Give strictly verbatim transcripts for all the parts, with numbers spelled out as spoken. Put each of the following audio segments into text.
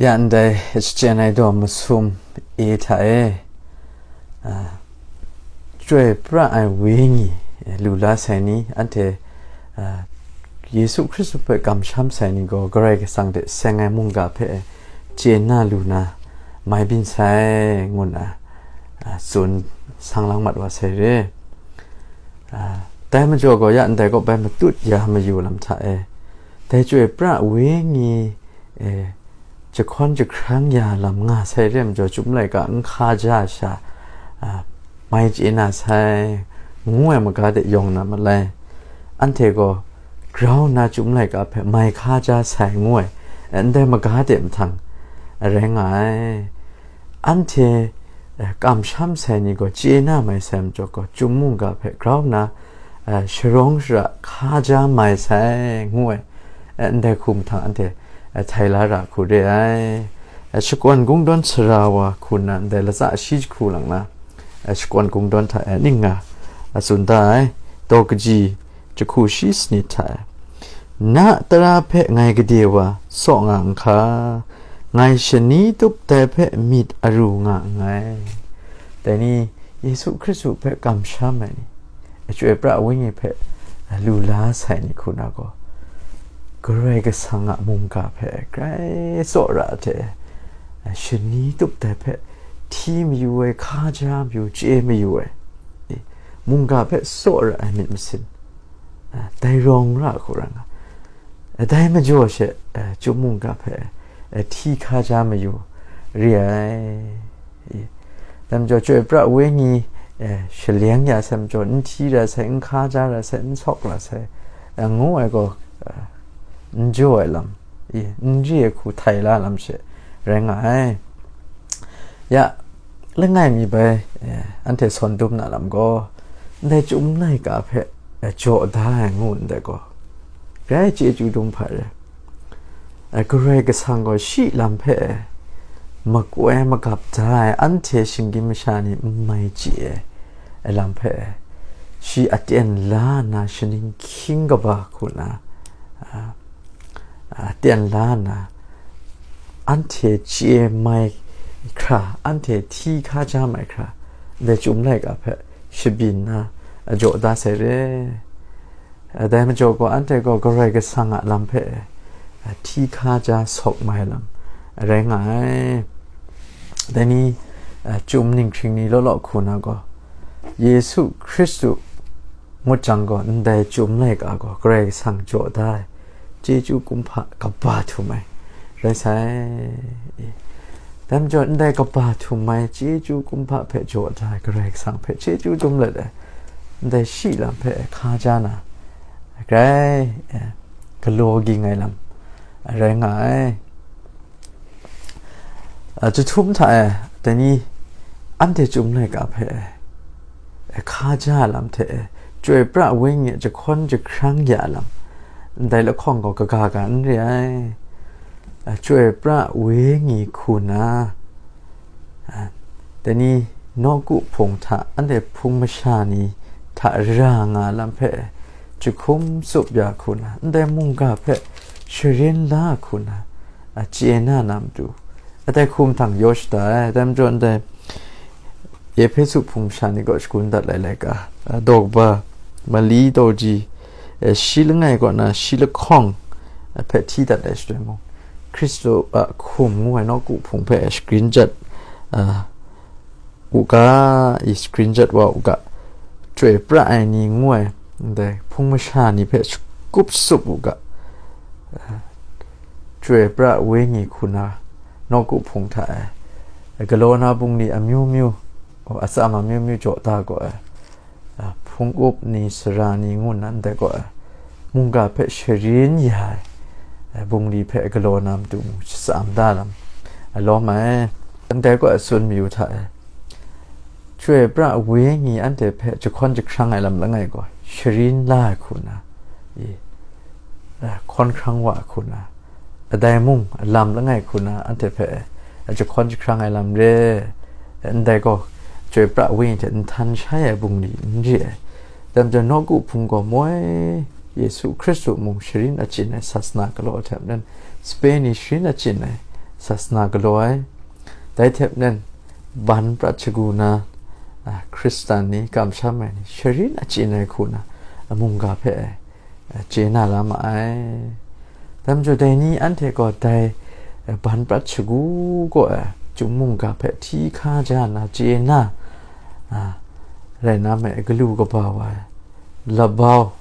Ya ndai shachyen ai daw masum e hta e, a, Chyoi pra ai wenyi, e, lu la sai ni, anhte, a, Yesu Hkristu hpe kamsham sai ni gaw Karai Kasang hte seng ai mungga hpe chye na lu na mai byin sai, ngu nna, a, tsun sang lang mat wa sai re. A, dai majaw gaw ya ndai kaw bai matut ya mayu lam hta e, dai Chyoi pra wenyi, e, jahkawn jahkrang ya lam nga sai re majaw, Chyum laika n hka ja sha, a, mai chye na sai, ngu ai maga de yawng na malai. Anhte gaw grau nna Chyum laika hpe mai hka ja sai ngu ai, e, ndai maga de mahtang rai nga ai. Anhte, e, kamsham sai ni gaw chye na mai sai majaw gaw, Chyum mungga hpe grau nna, e, sharawng shara hka ja mai sai ngu ai, e, ndai hku mahtang anhte, e, htai la ra hku re ai. E, shakawn kungdawn sara wa hku nna ndai latsa shi jahku lang na, e, shakawn kungdawn hta e ning nga, e, tsun da ai. Daw kaji jahku shi sanit hta e, na tara hpe ngai gade wa saw nga nhka, ngai shani tup dai hpe myit aru nga nngai. Dai ni Yesu Hkristu hpe kamsham ai ni, Chyoi pra wenyi hpe lu la sai ni hku na gaw, Karai Kasang a mungga hpe grai tsaw ra hte, shani tup dai hpe hti mayu ai, hka ja mayu, chye mayu ai, mungga hpe tsaw ra ai myit masin, dai rawng ra hku ra nga. Dai majaw she, Chyum mungga hpe, hti hka ja mayu re ai. Dai majaw Chyoi pra wenyi, shaleng ya sai majaw, n hti ra sai, n hka ja ra sai, n sawk ra sai, ngu ai gaw, n jaw ai lam, n re ai hku htai la lam she rai nga ai. Ya, langai mi bai, eh, anhte sawn dum na lam gaw, ndai Chyum laika hpe, eh, jaw da ai ngu ndai gaw, grai chyeju dum hpa re. Eh, Karai Kasang gaw shi lam hpe, eh, makoi magap da ai anhte shinggyim masha ni n mai chye ai lam hpe, eh, shi aten la nna shaning hkying kaba hku nna, ah, a, ten la nna, anhte chye mai hkra, anhte hti hka ja mai hkra, ndai Chyum laika hpe shabyin nna, a, jaw da sai re. A, dai majaw gaw, anhte gaw Karai Kasang a lam hpe, a, hti hka ja sawk mai lam rai nga ai. Dai ni, a, Chyum ninghkring ni law law hku na gaw, Yesu Hkristu ngut jang gaw, ndai Chyum laika gaw Karai Kasang jaw da ai, chyeju kumhpa kaba htum ai rai sai. Dai majaw, ndai kaba htum ai chyeju kumhpa hpe jaw da ai Karai Kasang hpe chyeju dum let ai, ndai shi lam hpe hka ja na, grai, eh, galaw ging ai lam rai nga ai. A, jahtum hta e, dai ni, anhte Chyum laika hpe, e, hka ja ai lam hte, e, Chyoi pra wenyi a jahkawn jahkrang ya ai lam, ndai lahkawng gaw kaga ga n re ai. A, Chyoi pra wenyi hku na, a, dai ni, nawku hpung hta, anhte hpung masha ni hta ra nga ai lam hpe, jahkum tsup ya hku na, ndai mungga hpe sharin la hku na, a, chye na na matu, a, dai hku mahtang yaw shada ai. Dai majaw, ndai Ehpesu hpung masha ni kaw shagun dat lai laika, a, daw kaba mali daw ji, e, shi langai kaw na shi lahkawng, a, hpe hti dat ai shaloi mung, Hkristu a hkum ngu ai nawku hpung hpe shagrin jat, a, u ga, i shagrin jat wa u ga, Chyoi pra ai ni ngu ai, ndai hpung masha ni hpe shakup sup u ga, Chyoi pra wenyi hku na, nawku hpung hta e, galaw na bungli amyu myu, atsam amyu myu jaw da gaw ai, a, hpung up ni, sara ni ngu nna ndai gaw, a, mungga hpe sharin ya ai, a, bungli hpe galaw na matu mung shatsam da lam, a, lawm ai. Ndai gaw, a, tsun mayu hta e, Chyoi pra wenyi anhte hpe jahkawn jahkrang ai lam langai gaw, sharin la ai hku na, i, a, hkawn hkrang wa ai hku na, a, dai mung, a, lam langai hku na, anhte hpe, a, jahkawn jahkrang ai lam re, ndai gaw, Chyoi pra wenyi hte nhtan shai ai bungli n re ai. Dai majaw, nawku hpung gaw moi, Yesu Hkristu mung sharin achyin ai sasana galaw ai hte maren, sape ni sharin achyin ai, sasana galaw ai. Dai hte maren ban prat shagu na, a, Hkristan ni, kamsham ai ni, sharin achyin ai hku na, a, mungga hpe, a, chye na la ma ai. Dai majaw dai ni anhte gaw dai, a, ban prat shagu gaw, a, chyum mungga hpe hti hkaja na chye na, a, rai na me, galu kaba wa ai, labau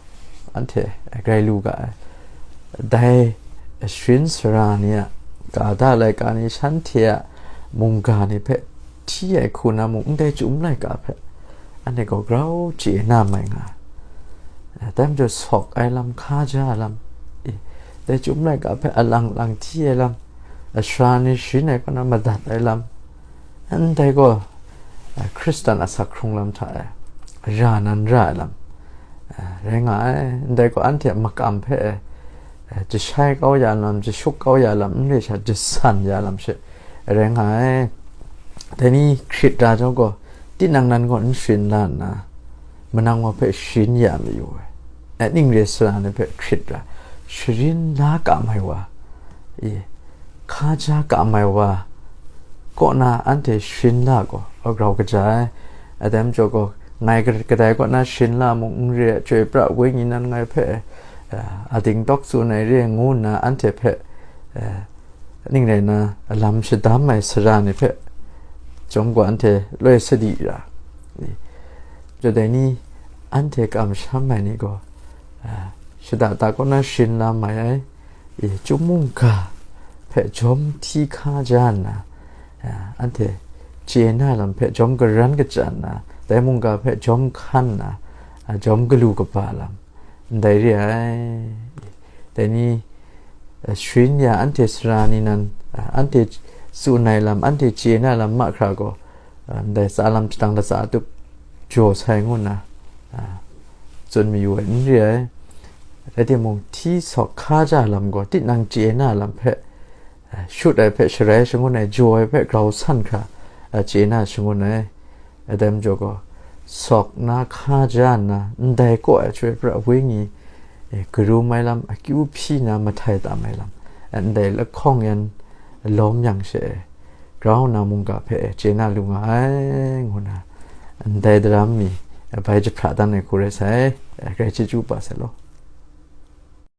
anhte grai lu ga ai. Dai sharin sara ni a ga da laika ni shanhte a mungga ni hpe hti ai hku na mung, ndai chyum laika hpe anhte gaw grau chye na mai nga ai. Dai majaw sawk ai lam, hkaja ai lam, e, dai chyum laika hpe alang lang hti ai lam, a, sara ni sharin ai kaw na madat ai lam, ndai gaw, a, Hkristan asak hkrung lam hta e, ra nan ra ai lam, a, rai nga ai. Ndai gaw anhte a makam hpe, a, jashai kau ya lam, jashuk kau ya lam, n re sha, jasan ya lam she rai nga ai. Dai ni hkrit ra jang gaw, tinang nan gaw n sharin la nna, manang wa hpe sharin ya mayu ai. A, ning re sara ni hpe hkrit ra, sharin la kam ai wa, e, hkaja kam ai wa kaw na anhte sharin la gaw, a, grau kaja ai. A, dai majaw gaw, ngai ka-, kadai kaw na sharin la mung n re ai, Chyoi pra Wenyi nan ngai hpe, a, a dingtawk tsun ai re ngu nna anhte hpe, a, ning rai na, a, lam shadam ai sara ni hpe chyawm gaw anhte loi sadi ra. E, majaw dai ni anhte kamsham ai ni gaw, a, shada ta kaw na sharin la mai ai, e, chyum mungga hpe jawm hti hkaja nna, a, anhte chye na lam hpe jawm garan kachya nna, dai mungga hpe jawm hkan nna, a, jawm galu kaba lam, ndai re ai. Dai ni, a, sharin ya anhte sara ni nan, a, anhte tsun ai lam, anhte chye na lam mahkra gaw, a, ndai tsa lam shadang latsa tup jaw sai ngu nna, a, tsun mayu ai n re ai. Rai timung, hti sawk hkaja lam gaw tinang chye na lam hpe, a, shut ai hpe sharai shangun ai, jaw ai hpe grau san hkra, a, chye na shangun ai. A, dai majaw gaw, sawk na hkaja nna, ndai kaw ai Chyoi pra Wenyi, e, karum ai lam, akyu hpyi na mahtai tam ai lam, a, ndai lahkawng yan lawm yang she e, grau nna mungga hpe, e, chye na lu nga ai, ngu nna, ndai daram mi, e, bai jahpra dan ai hku rai sai, e, grai chyeju pa sai law.